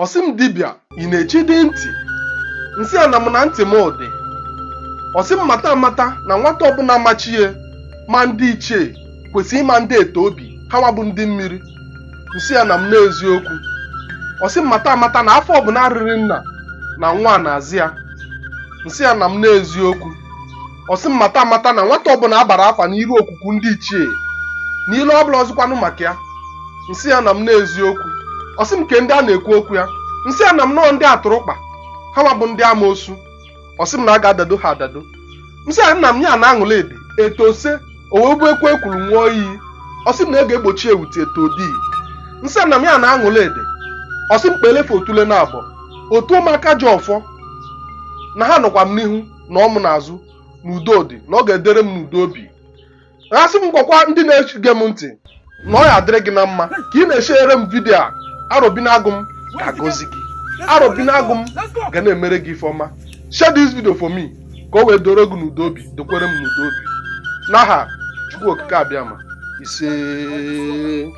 Ọ sị m, "Dibịa, ị na-echidi ntị?" M sị ya na m na ntị m dị. Ọ sị m mata amata na nwata ọbụla machie ma ndị ichie kwesịrị ịma ndị eto obi ha nwa bụ ndị mmiri. M sị ya na m n'eziokwu. Ọ sị m mata amata na afọ ọbụla riri nna na nwa na-azị ya. M sị ya na m n'eziokwu. Ọ sị m mata amata na nwata ọbụla abara afa n'iru okwukwu ndị ichie na ile ọbụla ọzọkwanụ maka ya. M sị ya na m n'eziokwu. Ọ sị m ke ndị a na-ekwu okwu ya. M sị ya na m nọọ ndị atụrụkpa ha nwa bụ ndị amoosu. Ọ sị m na a ga-adado ha adado. M sị ya, nna m, ya na aṅụla ede etose o wee bụ ekwe ekwuru nwụọ iyi. Ọ sị m na ị ga-egbochi ewute eto di. M sị ya na m ya na aṅụla ede. Ọ sị m kpelefe otule na abụọ otu ụmụaka ji ọfọ na ha nọkwa m n'ihu na ọmụ n'azụ na udo dị na ọ ga-edere m n'udo obi. Ha sị m gwakwa ndị na-ege m ntị na ọ ya adịrị gị na mma ka ị na-eshere m vidio a. Arọbinagụ m ga-agọzi gị, Arọbinagụ m ga na-emere gị ife ọma. Share this video for me ka o wee doro gị n'udo obi, dokwere m n'udo obi, n'aha Chukwu Okike Abịama. Ise.